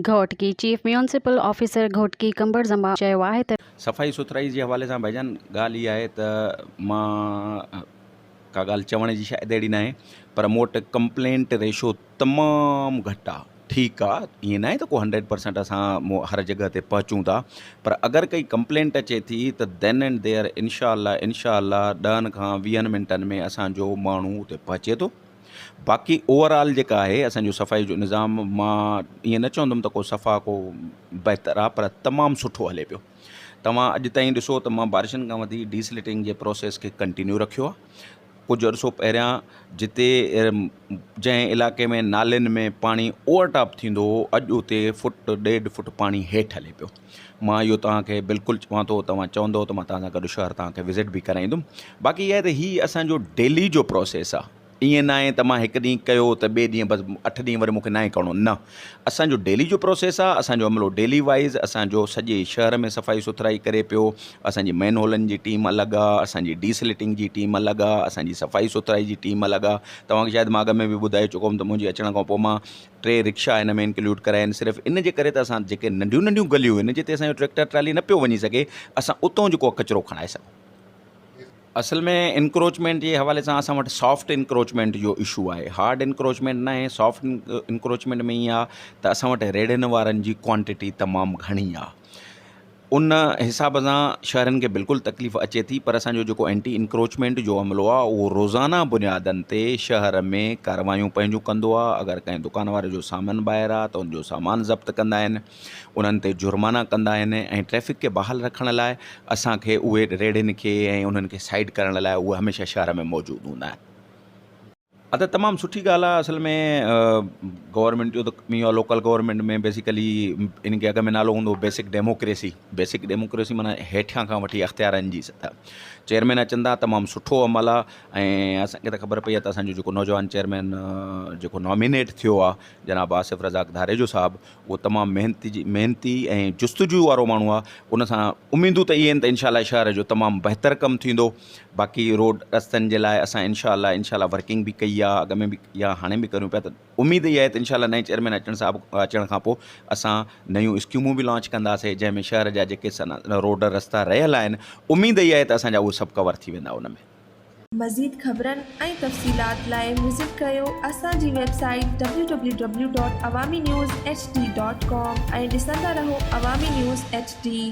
Ghotki, chief municipal officer Ghotki Qambar Zaman چيو آهي ته. صفائي سٿرائي جي حوالي سان ڀائيجان ڳالهه اها آهي ته مان ڪا ڳالهه چوڻ جي شايد اهڙي ناهي پر مون وٽ ڪمپلينٽ ريشو تمام گهٽ آ ٺيڪ آ ائين ناهي ته ڪو هنڊريڊ پرسنٽ اسان هر جڳهه تي پهچون ٿا پر اگر ڪئي ڪمپلينٽ اچي ٿي ته دين اينڊ there انشاء الله انشاء الله ڏهن کان ويهن منٽن ۾ اسان جو ماڻهو اتي پهچي ٿو باقي اوور آل جيڪا آهي اسان جو صفائي جو نظام مان ائين نه چوندم ته ڪو صفا ڪو بهتر آ پر تمام سٺو هلي پيو توهان اڄ تائين ڏسو ته مان بارشن کان وڌي ڊي سلٽنگ جي پروسيس کي ڪنٽينيو رکيو آ ڪجهه عرصو پهريان جتي جنهن علائقي ۾ نالين ۾ پاڻي اوور ٽاپ ٿيندو هو اڄ اتي فٽ ڏيڍ فٽ پاڻي هيٺ هلي پيو مان اهو توهان کي بلڪل چوان ٿو توهان چوندو ته مان توهان سان گڏ شهر توهان کي وزٽ به ڪرائيندم باقي اها آهي ته هي اسان جو ڊيلي جو پروسيس آ ائين ناهي ته مان هڪ ڏينهن ڪيو ته ٻئي ڏينهن بس اٺ ڏينهن وري مون کي ناهي ڪرڻو نه اسان جو ڊيلي جو پروسيس آ اسان جو عملو ڊيلي وائيز اسان جو سڄي شهر ۾ صفائي سٿرائي ڪري پيو اسان جي مين هولن جي ٽيم الڳ آ اسان جي ڊي سلٽنگ جي ٽيم الڳ آ اسان جي صفائي سٿرائي جي ٽيم الڳ آ توهان کي شايد مان اڳ ۾ به ٻڌائي چڪو هوم ته منهنجي اچڻ کان پوء مان ٽي رڪشا هن ۾ انڪلوڊ ڪرايا آهن صرف ان جي ڪري ته اسان جيڪي ننڍيون ننڍيون گليون آهن جتي اسان جو ٽريڪٽر ٽرالي نه پيو وڃي سگهي اسان اتو جيڪو ڪچرو کڻائي سگهون. اصل ۾ انڪروچمينٽ جي حوالي سان اسان وٽ سافٽ انڪروچمينٽ جو اشو آهي هارڊ انڪروچمينٽ ناهي سافٽ انڪروچمينٽ ۾ ائين آهي ته اسان وٽ ريڙهين وارن جي ڪوانٽٽي تمام گهڻي آهي ان حساب سان شهرين کي بلڪل تڪليف اچي ٿي پر اسانجو جيڪو اينٽي انڪروچمينٽ جو عملو آهي اهو روزانه بنيادن تي شهر ۾ ڪاروايون پنهنجون ڪندو آهي اگر ڪنهن دڪان واري جو سامان ٻاهر آهي ته ان جو سامان ضبط ڪندا آهن انهن تي جرمانا ڪندا آهن ۽ ٽريفڪ کي بحال رکڻ لاء اسان کي اهي ريڙهين کي ۽ انهن کي سائيڊ ڪرڻ لاء اهي هميشه شهر ۾ موجود هوندا آهن. ادا تمام سٺي ڳالهه آهي اصل ۾ گورنمينٽ جو ته ڪم ئي آهي لوڪل گورنمينٽ ۾ بيسيڪلي ان کي اڳ ۾ نالو هوندو هو بيسڪ ڊيموڪريسي بيسڪ ڊيموڪريسي معنيٰ هيٺيان کان وٺي اختيارن جي سطح چيئرمين اچن ٿا تمام سٺو عمل آهي ۽ اسان کي ته خبر پئي آهي ته اسانجو جيڪو نوجوان چيئرمين جيڪو نامينيٽ ٿيو آهي جناب آصف رزاق ڌاريجو صاحب اهو تمام محنتي جي محنتي ۽ جستجو وارو ماڻهو آهي ان سان اميدون ته اهي آهن ته انشاء الله شهر جو تمام بهتر ڪم ٿيندو باقي روڊ رستن جي لاء اسان انشاء الله انشاء الله ورڪنگ به ڪئي آهي اڳ ۾ به ڪئي آهي هاڻي به ڪريون پيا ته اميد اها آهي ته انشاء الله نئين چيئرمين اچڻ صاحب اچڻ کان پوء اسان نيون اسڪيمون به لانچ ڪنداسين جنهن ۾ شهر جا جيڪي روڊ رستا رهيل آهن اميد اها آهي ته اسان جا اهي سڀ ڪور ٿي ويندا ان ۾. مزيد خبرن ۽ تفصيلات لاء وزٽ ڪريو اسان جي website W W W dot Awami news H D dot com ۽ ڏسندا رهو عوامي نيوز ايڇ ڊي.